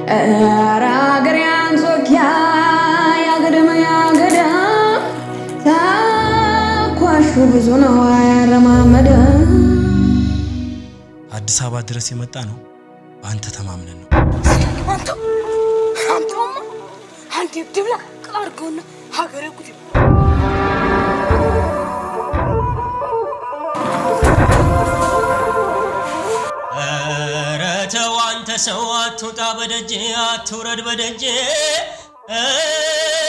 ኧረ አገሬ አንጾኪያ ያገደመ ያገደም ተኳሹ ብዙ ነው አያረማመደ። አዲስ አበባ ድረስ የመጣ ነው በአንተ ተማምነን ነው። አንተ አንተማ አንዴ ድብላ አድርገውና ሀገሬ ጉድ። ኧረ ተው አንተ ሰው፣ አትውጣ በደጄ፣ አትውረድ በደጄ፣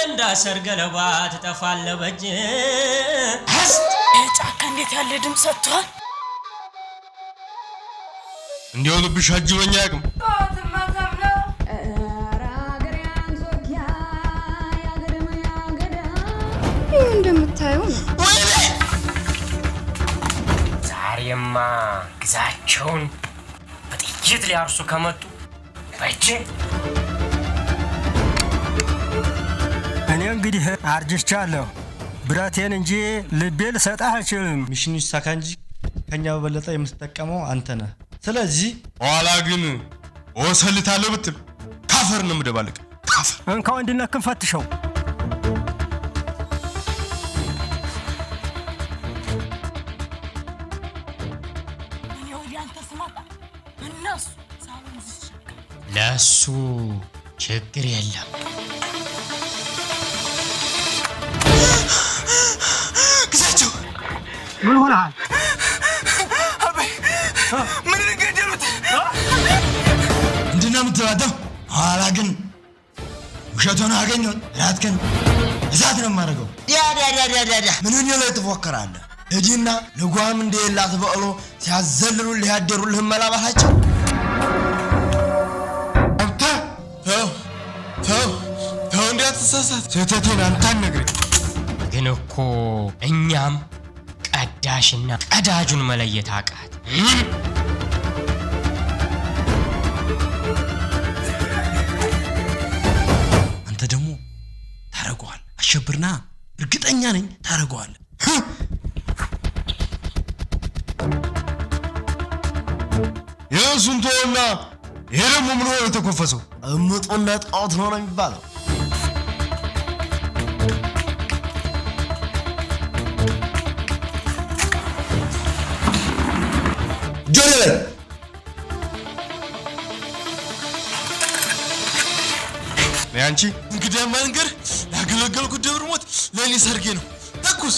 እንዳሰር ገለባ ትጠፋለህ በጄ። ጫካ እንዴት ያለ ድምፅ ሰጥቷል። እንዲያው ልብሽ አጅበኛ አያውቅም። ኧረ አገሬ አንጾኪያ ያገደመ ያገደም ይህ እንደምታየው ነው። ዛሬማ ግዛቸውን በጥይት ሊያርሱ ከመጡ በእጄ። እኔ እንግዲህ አርጅቻለሁ። ብረቴን እንጂ ልቤ ልሰጥህ አልችልም። Mission ኑ ይሳካ እንጂ ከኛ በበለጠ የምትጠቀመው አንተ ነህ። ስለዚህ ኋላ ግን ወሰልታለሁ ብትል ካፈር ነው የምደባልቅ፣ ካፈር። እንካ ወንድነትህን ፈትሸው። እኔ ወዲያ አንተ ስመጣ እነሱ ሳሎን ሲሸከም ለሱ ችግር የለም። ግዛቸው። ምን ሆነሃል? ምን ገደሉት? ምንድን ነው የምትባደው? ኋላ ግን ውሸቱን አገኘሁት። ራትክን እሳት ነው የማደርገው። ዲያ ምን ላይ ትፎክራለህ? ሂድና ልጓም እንደሌላት በቅሎ ሲያዘልሉልህ ያደሩልህ መላባታቸው። አንተ ተው ተው ተው፣ እንዳትሳሳት። ስህተቴን አንተ አትነግረኝ። ግን እኮ እኛም ቀዳሽና ቀዳጁን መለየት አቃት። አንተ ደግሞ ታረገዋለህ። አሸብርና እርግጠኛ ነኝ ታረገዋለህ። የእሱን ተወና ይሄ ደግሞ ምን ሆነ የተኮፈሰው? እምጡና ጣዖት ነው ነው የሚባለው። ጆሮ ላይ። ነይ አንቺ። እንግዲያማ ልንገርህ፣ ያገለገልኩት ደብር ሞት ለእኔ ሰርጌ ነው። ተኩስ።